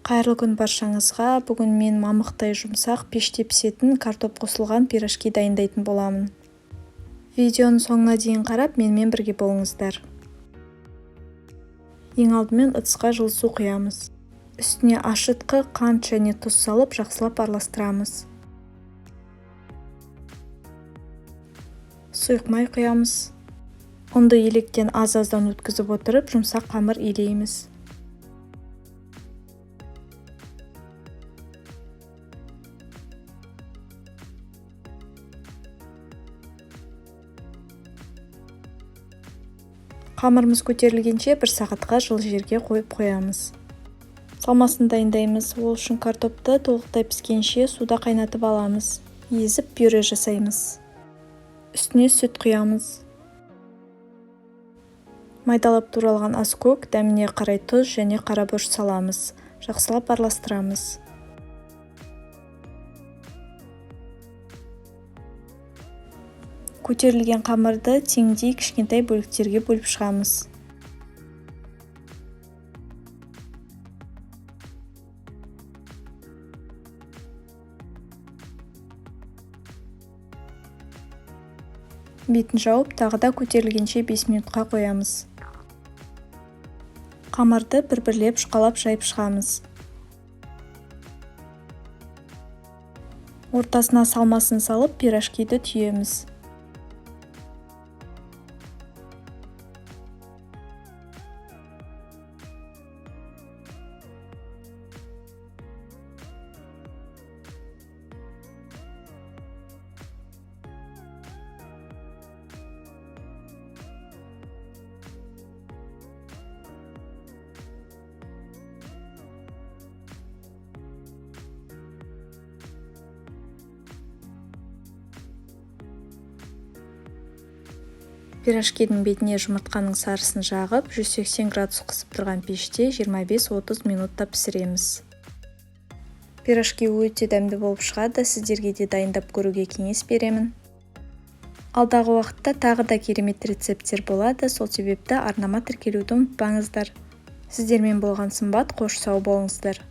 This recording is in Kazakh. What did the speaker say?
Қайырлы күн баршаңызға. Бүгін мен мамықтай жұмсақ пеште пісетін картоп қосылған пирожки дайындайтын боламын. Видеоның соңына дейін қарап, менімен бірге болыңыздар. Ең алдымен ыдысқа жылы су құямыз. Үстіне ашытқы, қант және тұз салып, жақсылап араластырамыз. Сұйық май құямыз. Ұнды електен аз-аздан өткізіп отырып, жұмсақ қамыр илейміз. Қамырымыз көтерілгенше бір сағатқа жылы жерге қойып қоямыз. Салмасын дайындаймыз. Ол үшін картопты толықтай піскенше суда қайнатып аламыз. Езіп пюре жасаймыз. Үстіне сүт құямыз. Майдалап туралған аскөк, дәміне қарай тұз және қара бұрыш саламыз. Жақсылап араластырамыз. Көтерілген қамырды теңдей кішкентай бөліктерге бөліп шығамыз. Бетін жауып, тағы да көтерілгенше 5 минутқа қоямыз. Қамырды бір-бірлеп жұқалап жайып шығамыз. Ортасына салмасын салып, пирожкиді түйеміз. Пирожкидің бетіне жұмыртқаның сарысын жағып, 180 градус қызып тұрған пеште 25-30 минутта пісіреміз. Пирожки өте дәмді болып шығады, сіздерге де дайындап көруге кеңес беремін. Алдағы уақытта тағы да керемет рецепттер болады, сол себепті арнама тіркелуді ұмытпаңыздар. Сіздермен болған Сымбат, қош сау болыңыздар.